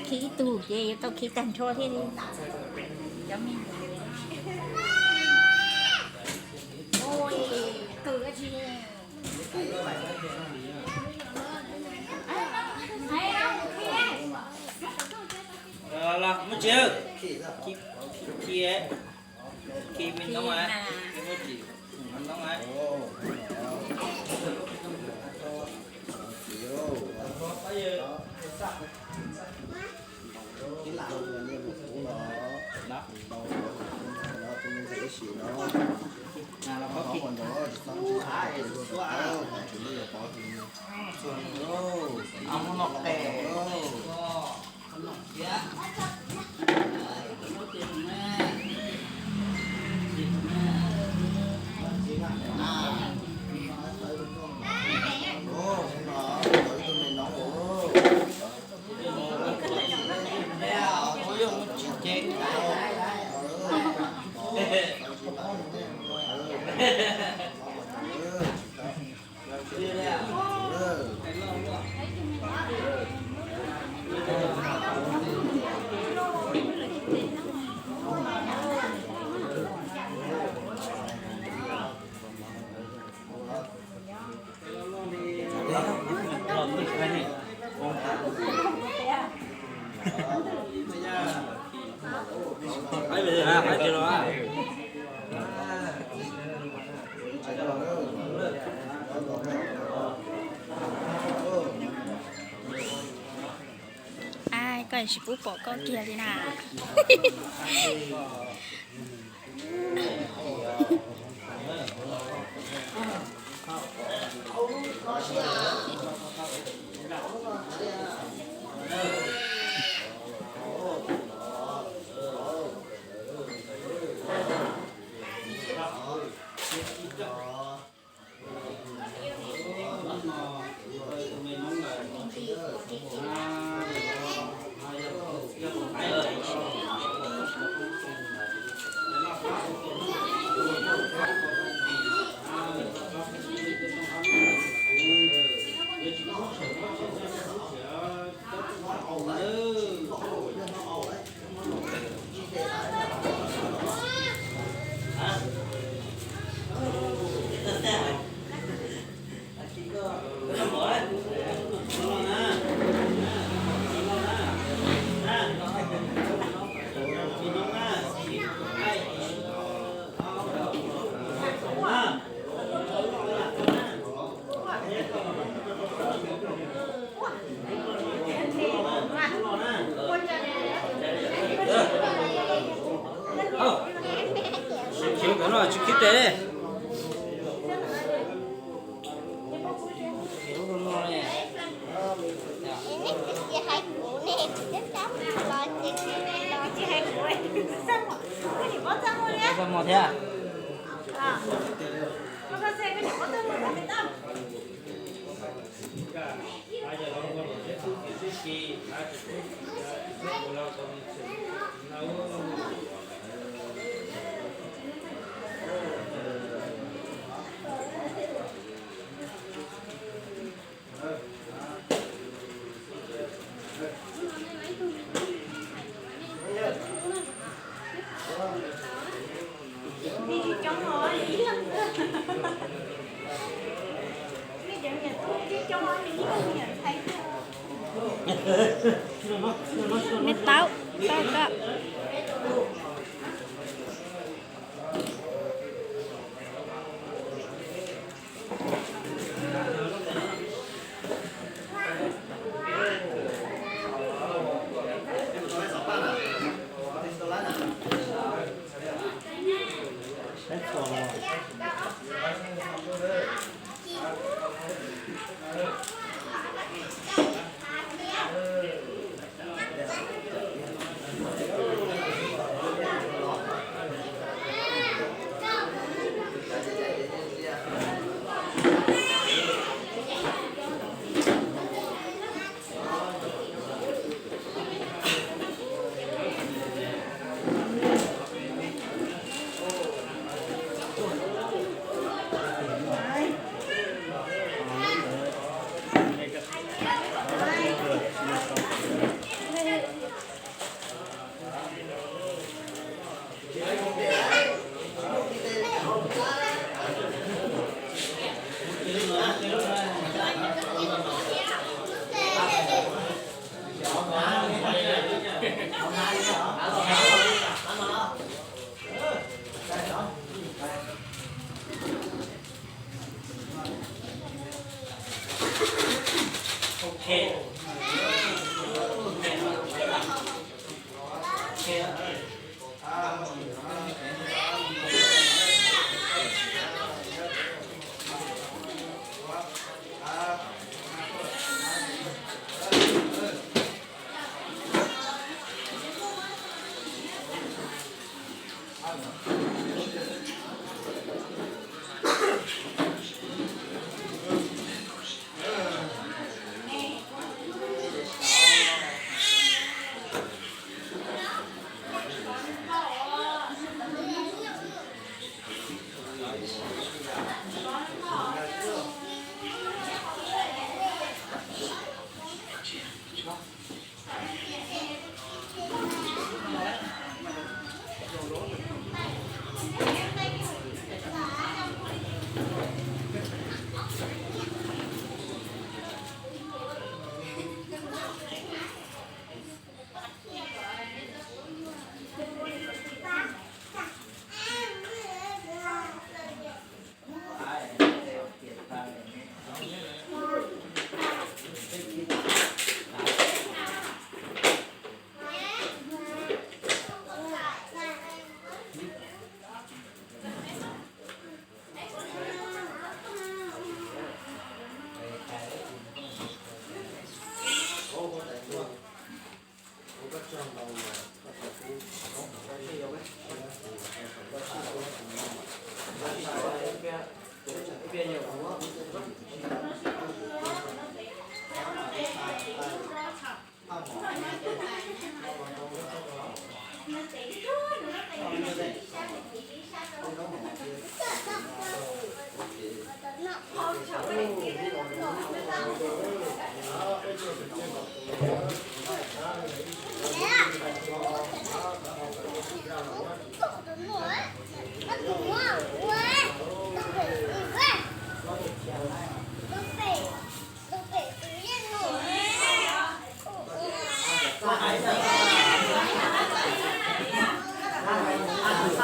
Khi ib tug ces yuav tau khi tag nrho thiab li. Los, muab tsis, khi, khi, khi me noob, khi muab tsis, noob. Ai, koj tsis pub pom koj kiag li na. Tsis khiv tes li. Txaj muag thiab. Me tau, tau koj. Ib lub tau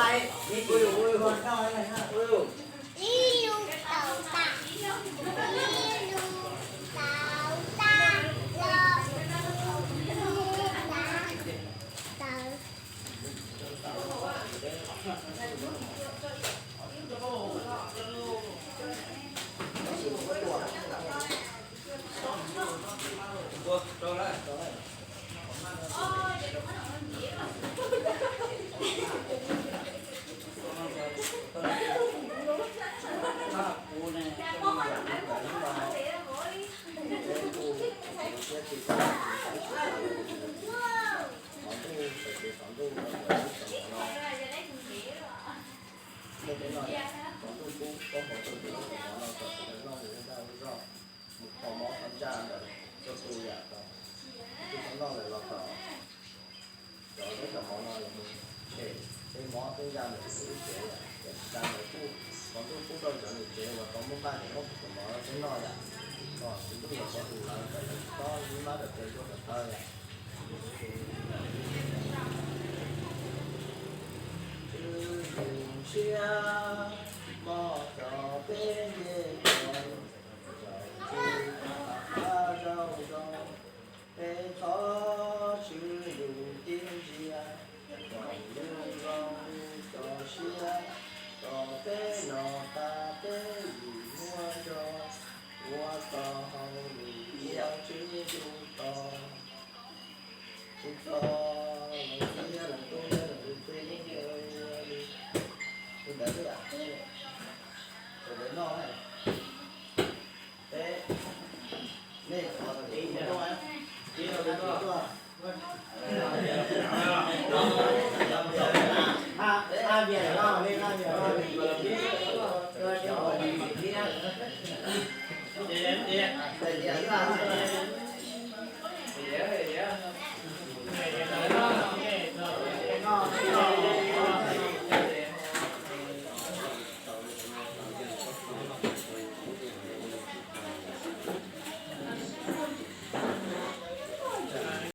tas, ib lub tau tas los ib lub tau tas. Tej peb noj yam, tov ntuj pub koj hmoov rau tus lub kaus mov no kom sawv daws noj mus ua dag ua zog, mus kho mob kho ntsaj ntawm txhua tus yam kom tus tau noj lawm los kom cov peb cov mov no yuav mus tshem tej mob tej ntsaj ntawm tus lub tsev yam, yam tsis tas ntawd kuj tov ntuj pub rau cov niam tsev uas tau muaj nqaij mus noj tus kaus mov no peb noj yam, kom tus ntuj los txov tus lawv kom lawv tsis txhob ib mab rau tes tuaj rau thawj yam. Tswv yus ntshiab mog, cov peb nce cov zaum tsis tau qab zaum zoo, peb thov tswv yus tib ntsia kom zoo zoo cov siab, kom peb noj tas peb yim muab nrog ua tau hauj lwm ua tswv yus tos. Tus txog los txog, los tub los tub, tus ntawd twb yam, tus ntawd noj, peb, nej thov los tus tuaj, tus tuaj,